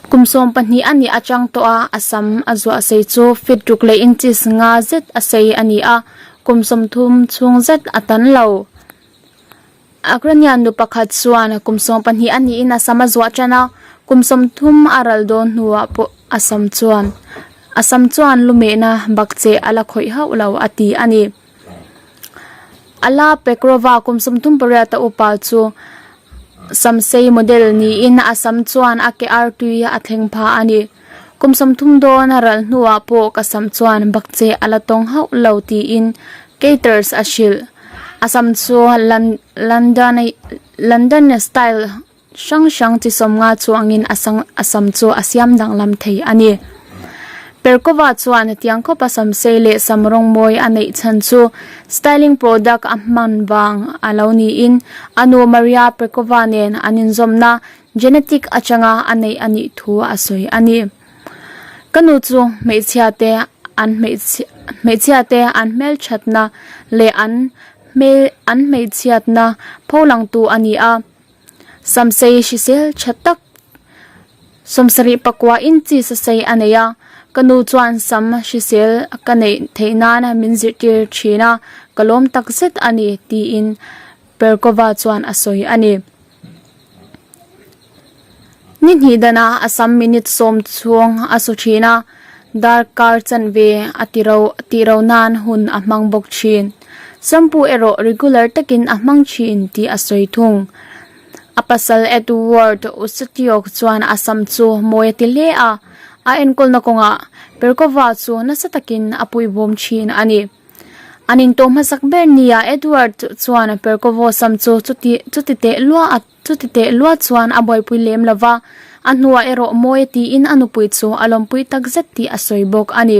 Kum 12 a nih atang tawh a, a sam a zuah sei chu feet ruk leh inches nga zet a sei a ni a, kum 30 chhung zet a tan lo. Ukrainian nu pakhat chuan kum 12 a niin a sam a zuah tan a, kum 30 a ral dawn hnuah pawh a sam chuan a sam chuan lumehna bakcheh a la khawih hauh lo a ti a ni. Alla Pekrova kum 38 a upa chu samsei model niin a sam chuan a ke artui a thleng pha a ni. Kum 30 dawn a ral hnuah pawh ka sam chuan bakcheh a la tawng hauh lo tiin Caters a hrilh. A sam chu London London style hrang hrang chi 50 chuangin a sang a sam chu a siam danglam thei a ni. Perkova chuan tiang khawpa samsei leh sam rawng mawi a neih chhan chu styling product a hman vang a lo niin a nu Maria Perkova nen an inzawmna genetic atanga a neih a nih thu a sawi a ni. Ka nu chu hmeichhia te an hmeichhia te an hmelthatna leh an hmel an hmeichhiatna pholangtu a ni a. Samsei hrisel tha tak 74 inches a sei a nei a. Ka nu chuan sam hrisel ka neih theih nan min zirtir thin a, ka lawm tak zet a ni tiin Perkova chuan a sawi a ni. Ni hnih danah a sam minute 10 chhung a su thin a, darkar chanve a ti ro tih ro nan hun a hmang bawk thin. Shampoo erawh regular takin a hmang thin tih a sawi thung. A pasal Edward Usatiok chuan a sam chu mawi a ti hle a, a enkawlna kawngah Perkova chu nasa takin a puibawm thin a ni. An intawh hmasak ber nia Edward chuan Perkovo sam chu chuti chuti teh lua a chuti teh lua chuan a buaipui lem lova, a hnuah erawh mawi a tiin a nupui chu a lawmpui tak zet tih a sawi bawk a ni.